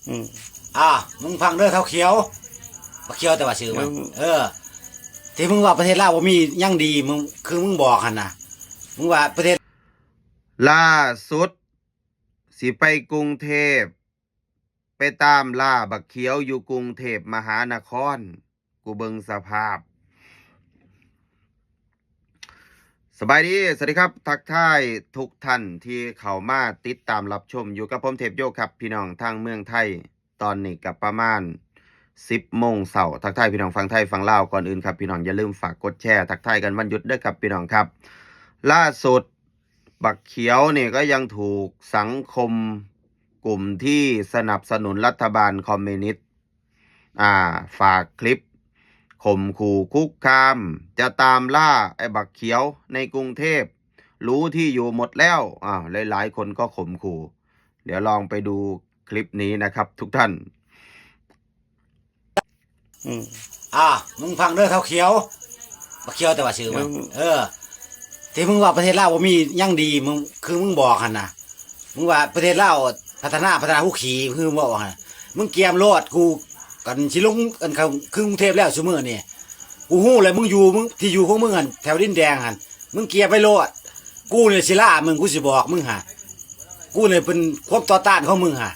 ອືມ ອ່າ ມຶງຟັງເດີເຖົ້າຂຽວ ບັກຂຽວແຕ່ວ່າຊື່ມັນ ເອີ ທີ່ມຶງວ່າປະເທດລາວບໍ່ມີຫຍັງດີ ມຶງ ຄືມຶງບອກຫັ້ນນະ ມຶງວ່າປະເທດ ລ່າສຸດ ຊິໄປກຸງເທບ ໄປຕາມລ່າບັກຂຽວຢູ່ກຸງເທບມະຫານະຄອນ ກູເບິ່ງສະພາບ. ສະບາຍດີ ສະຫວັດດີຄັບ ທັກທາຍທຸກທ່ານທີ່ເຂົ້າມາຕິດຕາມຮັບຊົມຢູ່ກັບຜົມເທບໂຍຄັບ ພີ່ນ້ອງທາງເມືອງໄທ. ຕອນນີ້ກໍປະມານສິບໂມງເຊົ້າ ທັກທາຍພີ່ນ້ອງຝັ່ງໄທຝັ່ງລາວ. ກ່ອນອື່ນຄັບ ພີ່ນ້ອງຢ່າລືມຝາກກົດແຊ ທັກທາຍກັນວັນຢຸດເດີຄັບ ພີ່ນ້ອງຄັບ. ລ່າສຸດ ບັກຂຽວນີ້ກໍຍັງຖືກສັງຄົມກຸ່ມທີ່ສະໜັບສະໜູນລັດຖະບານຄອມມິວນິດ ອ່າ ຝາກຄລິບຂົ່ມຂູ່ຄຸກຄາມ ຈະຕາມລ່າໄອ້ບັກຂຽວໃນກຸງເທບ ຮູ້ທີ່ຢູ່ໝົດແລ້ວ. ອ້າວ ຫຼາຍໆຄົນກໍຂົ່ມຂູ່. ດຽວລອງໄປດູຄລິບນີ້ນະຄັບທຸກທ່ານ. ອືມ ອ່າ ມຶງຟັງເດີເຖົ້າຂຽວ ບັກຂຽວແຕ່ວ່າຊື່ມັນ ເອີ ທີ່ມຶງວ່າປະເທດລາວບໍ່ມີຫຍັງດີ ມຶງ ຄືມຶງບອກຫັ້ນນະ ມຶງວ່າປະເທດລາວພັດທະນາ ພັດທະນາຫູຂີ້ ຄືມຶງເວົ້າຫັ້ນ ມຶງກຽມໂລດ ກູກັນຊິລົງອັນເຂົ້າຄືກຸງເທບແລ້ວຊຸມື້ນີ້ ກູຮູ້ແລ້ວ ມຶງຢູ່ ມຶງທີ່ຢູ່ຂອງມຶງຫັ້ນ ແຖວດິນແດງຫັ້ນ ມຶງກຽມໄປໂລດ ກູນີ້ຊິລ່າມຶງ ກູຊິບອກມຶງຫາ ກູນີ້ເປັນຄວາມຕໍ່ຕ້ານຂອງມຶງຫາ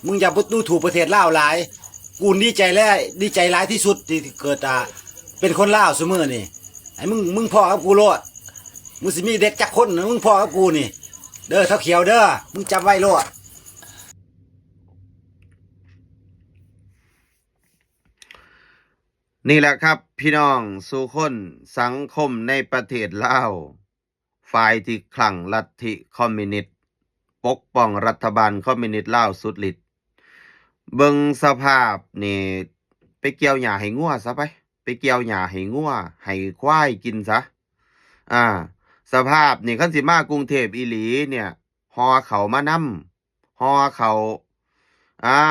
ມຶງຢ່າໄປດູຖູກປະເທດລາວຫຼາຍ ກູດີໃຈແລ້ວ ດີໃຈຫຼາຍທີ່ສຸດທີ່ເກີດ ອ່າ ເປັນຄົນລາວຊຸມື້ນີ້ ໃຫ້ມຶງ ມຶງພໍ້ກັບກູໂລດ ມຶງຊິມີເດັກຈັກຄົນ ມຶງພໍ້ກັບກູນີ້ເດີ ເຖົ້າຂຽວເດີ ມຶງຈຳໄວ້ໂລດ. ນີ້ແຫຼະຄັບ ພີ່ນ້ອງສູ່ຄົນ ສັງຄົມໃນປະເທດລາວ ຝ່າຍທີ່ຄັ່ງລັດທິຄອມມິວນິດ ປົກປ້ອງລັດຖະບານຄອມມິວນິດລາວສຸດລິດ. ເບິ່ງສະພາບນີ້ ໄປກ່ຽວຫຍ້າໃຫ້ງົວຊະໄປ ໄປກ່ຽວຫຍ້າໃຫ້ງົວ ໃຫ້ຄວາຍກິນຊະ. ອ່າ ສະພາບນີ້ ຄັນຊິມາກຸງເທບອີ່ຫຼີນີ້ ຫໍ່ເຂົ້າມານຳ ຫໍ່ເຂົ້າ ອ່າ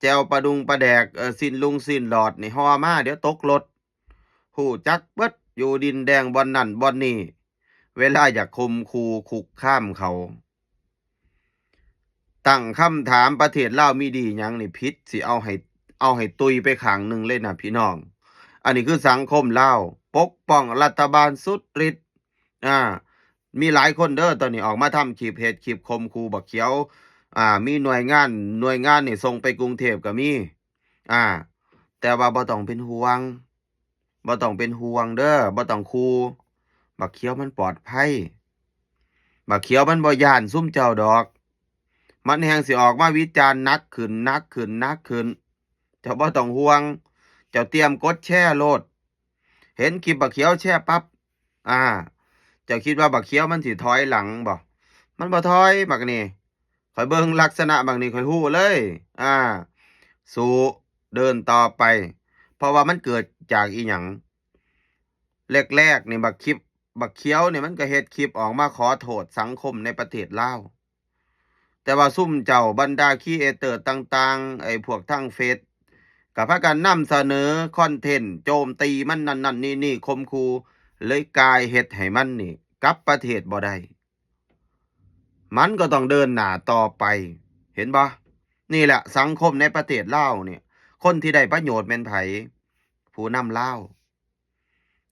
ແຈ່ວປາດຸງປາແດກ ເອີ ຊີ້ນລຸງຊີ້ນຫຼອດນີ້ຫໍ່ມາ ດຽວຕົກລົດ ຮູ້ຈັກເບິດ ຢູ່ດິນແດງບ່ອນນັ້ນບ່ອນນີ້ ເວລາຢາກຂົ່ມຂູ່ຄຸກຄາມເຂົາ ຕັ້ງຄຳຖາມ ປະເທດລາວມີດີຫຍັງນີ້ ຜິດ ຊິເອົາໃຫ້ ເອົາໃຫ້ຕຸຍໄປຂ້າງໜຶ່ງເລີຍນະ ພີ່ນ້ອງ. ອັນນີ້ຄືສັງຄົມລາວ ປົກປ້ອງລັດຖະບານສຸດລິດ ອ່າ ມີຫຼາຍຄົນເດີ ຕອນນີ້ອອກມາທຳຄລິບ ເຮັດຄລິບຂົ່ມຂູ່ບັກຂຽວ ອ່າ ມີໜ່ວຍງານ ໜ່ວຍງານນີ້ສົ່ງໄປກຸງເທບກໍມີ ອ່າ ແຕ່ວ່າບໍ່ຕ້ອງເປັນຫ່ວງ ບໍ່ຕ້ອງເປັນຫ່ວງເດີ ບໍ່ຕ້ອງຂູ່ ບັກຂຽວມັນປອດໄພ ບັກຂຽວມັນບໍ່ຢ້ານຊຸມເຈົ້າດອກ ມັນແຮ່ງຊິອອກມາວິຈານໜັກຂຶ້ນ ໜັກຂຶ້ນ ໜັກຂຶ້ນ. ເຈົ້າບໍ່ຕ້ອງຫ່ວງ ເຈົ້າຕຽມກົດແຊໂລດ ເຫັນຄລິບບັກຂຽວແຊປັບ ອ່າ ເຈົ້າຄິດວ່າບັກຂຽວມັນຊິຖອຍຫຼັງບໍ່? ມັນບໍ່ຖອຍ ບັກນີ້ ຂ້ອຍເບິ່ງລັກສະນະບັກນີ້ຂ້ອຍຮູ້ເລີຍ ອ່າ ສູ້ເດີນຕໍ່ໄປ ເພາະວ່າມັນເກີດຈາກອີ່ຫຍັງ? ແລກໆນີ້ ບັກຄລິບ ບັກຂຽວນີ້ ມັນກໍເຮັດຄລິບອອກມາຂໍໂທດສັງຄົມໃນປະເທດລາວ ແຕ່ວ່າຊຸມເຈົ້າບັນດາຄຣີເອເຕີຕ່າງໆ ໄອ້ພວກທາງເຟສ ກໍພາກັນນຳສະເໜີຄອນເທັນໂຈມຕີມັນນັ້ນໆ ນີ້ໆ ຂົ່ມຂູ່ ເລີຍກາຍເຮັດໃຫ້ມັນນີ້ກັບປະເທດບໍ່ໄດ້ ມັນກໍຕ້ອງເດີນໜ້າຕໍ່ໄປ ເຫັນບໍ່? ນີ້ແຫຼະສັງຄົມໃນປະເທດລາວນີ້ ຄົນທີ່ໄດ້ປະໂຫຍດແມ່ນໃຜ? ຜູ້ນຳລາວ.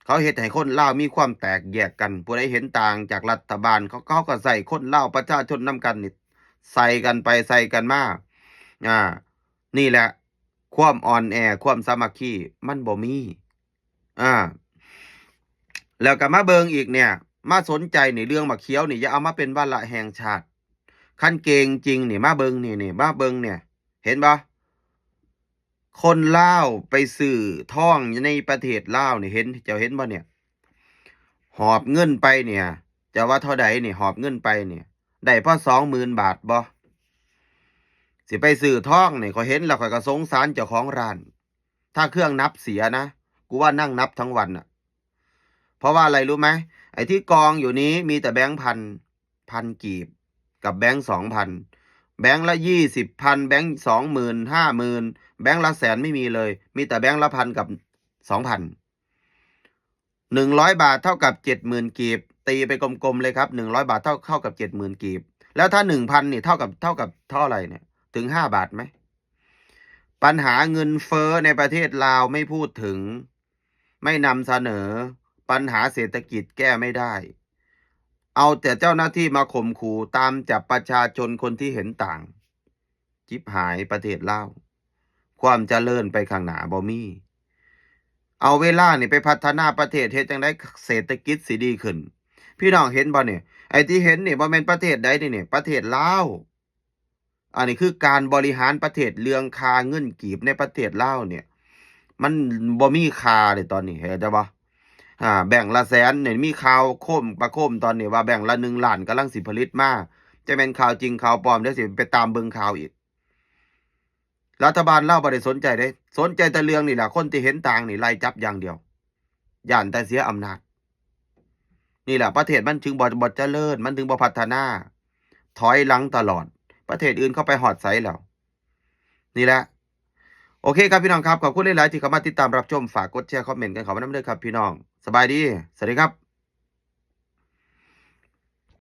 ເຂົາເຮັດໃຫ້ຄົນລາວມີຄວາມແຕກແຍກກັນ ຜູ້ໃດເຫັນຕ່າງຈາກລັດຖະບານ ເຂົາ ເຂົາກໍໃສ່ຄົນລາວປະຊາຊົນນຳກັນນີ້ ໃສ່ກັນໄປໃສ່ກັນມາ ອ່າ ນີ້ແຫຼະຄວາມອ່ອນແອ ຄວາມສາມັກຄີມັນບໍ່ມີ ອ່າ ແລ້ວກໍມາເບິ່ງອີກເນີ້ຍ ມາສົນໃຈໃນເລື່ອງບັກຂຽວນີ້ ຢ່າເອົາມາເປັນວາລະແຫ່ງຊາດ ຄັນເກັ່ງຈິງນີ້ ມາເບິ່ງນີ້ ນີ້ ມາເບິ່ງເນີ້ຍ ເຫັນບໍ່? ຄົນລາວໄປຊື້ທອງໃນປະເທດລາວນີ້ ເຫັນ ເຈົ້າເຫັນບໍ່ເນີ້ຍ? ຫອບເງິນໄປເນີ້ຍ ເຈົ້າວ່າເທົ່າໃດນີ້ ຫອບເງິນໄປນີ້ ໄດ້ພໍສອງໝື່ນບາດບໍ່? ຊິໄປຊື້ທອງນີ້ ຂ້ອຍເຫັນແລ້ວຂ້ອຍກໍສົງສານເຈົ້າຂອງຮ້ານ ຖ້າເຄື່ອງນັບເສຍນະ ກູວ່ານັ່ງນັບທັງວັນນະ ເພາະວ່າອະໄລຮູ້ໄໝ? ໄອ້ທີ່ກອງຢູ່ນີ້ມີແຕ່ແບງພັນ ພັນກີບ ກັບແບງສອງພັນ ແບງລະຊາວພັນ ແບງສອງໝື່ນ ຫ້າໝື່ນ ແບງລະແສນ ໄມ່ມີເລີຍ ມີແຕ່ແບງລະພັນກັບສອງພັນ ໜຶ່ງຮ້ອຍບາດເທົ່າກັບເຈັດໝື່ນກີບ ຕີໄປກົມໆເລີຍຄັບ ໜຶ່ງຮ້ອຍບາດເທົ່າ ເທົ່າກັບເຈັດໝື່ນກີບ ແລ້ວຖ້າໜຶ່ງພັນນີ້ເທົ່າກັບ ເທົ່າກັບເທົ່າໃດນີ້ ເຖິງຫ້າບາດໄໝ? ปัญหาเงินเฟ้อในประเทศลาวไม่พูดถึง ไม่นำเสนอ ปัญหาเศรษฐกิจแก้ไม่ได้ เอาแต่เจ้าหน้าที่มาข่มขู่ตามจับประชาชนคนที่เห็นต่าง จิบหายประเทศลาว ความเจริญไปข้างหน้าบ่มี เอาเวลานี่ไปพัฒนาประเทศ เฮ็ดจั่งใดเศรษฐกิจสิดีขึ้น พี่น้องเห็นบ่นี่ ไอ้ที่เห็นนี่บ่แม่นประเทศใดนี่ นี่ ประเทศลาว อันนี้คือการบริหารประเทศ เรื่องค่าเงินกีบในประเทศลาวเนี่ย มันบ่มีค่าเลยตอนนี้ เข้าใจบ่? อ่า แบงก์ละแสนเนี่ย มีข่าวโคมประโคมตอนนี้ว่าแบงก์ละหนึ่งล้านกำลังสิผลิตมา จะแม่นข่าวจริงข่าวปลอม เดี๋ยวสิไปตามเบิ่งข่าวอีก รัฐบาลลาวบ่ได้สนใจเด้ สนใจแต่เรื่องนี่ล่ะ คนที่เห็นต่างนี่ไล่จับอย่างเดียว ย้านแต่เสียอำนาจ นี่แหละประเทศมันถึงบ่ บ่เจริญ มันถึงบ่พัฒนา ถอยหลังตลอด ประเทศอื่นเขาไปฮอดไสแล้ว นี่แหละ โอเคครับพี่น้องครับ ขอบคุณหลายๆที่เข้ามาติดตามรับชม ฝากกดแชร์ คอมเมนต์กันเข้ามานำเด้อครับพี่น้อง สบายดี สวัสดีครับ